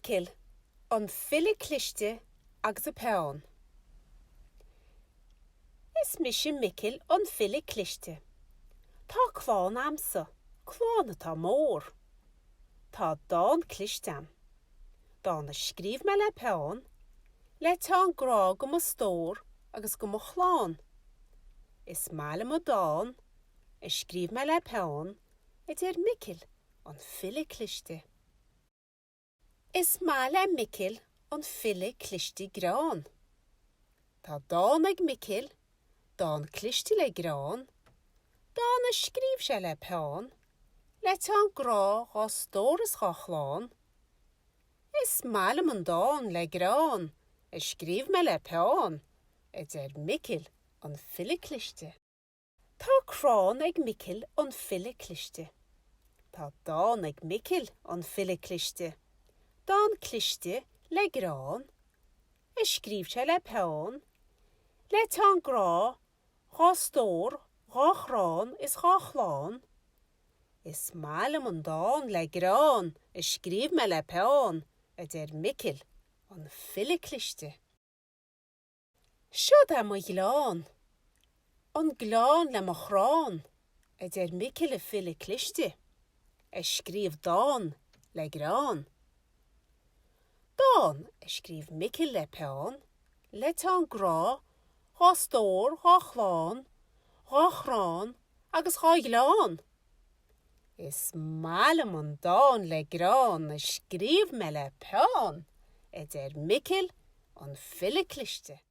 Micil, an file cliste agus a peann. Is mise Micil an file cliste. Tá clann a'msa, clann atá mór. Tá dán cliste a'm. Dán a scríobh mé le peann, le teann grá go mo stór agus go mo chlann. Is maith liom an dán a scríobh mé le peann, a deir Micil an file cliste. Is maith le Micil an file cliste greann. Tá dán ag Micil, dán cliste le greann, dán a scríobh sé le peann, le teann grá dhá stór is dhá chlann. Is maith liom an dán le greann a scríobh mé le peann, a deir Micil an file cliste. Tá crann ag Micil an file cliste. Tá dán ag Micil an file cliste, dán cliste le greann, a scríobh sé le peann, le teann grá dhá stór, dhá chrann is dhá chlann. Is maith liom an dán le greann a scríobh mé le peann, a deir Micil an file cliste. Seod é mo ghleann, an gleann le mo chrann, a deir Micil an file cliste, a scríobh dán le greann. Dán a scríobh Micil le peann, le teann grá dhá stór, dhá chlann, dhá chrann agus dhá ghleann. Is maith liom an dán le greann a scríobh mé le peann, a deir Micil an file cliste.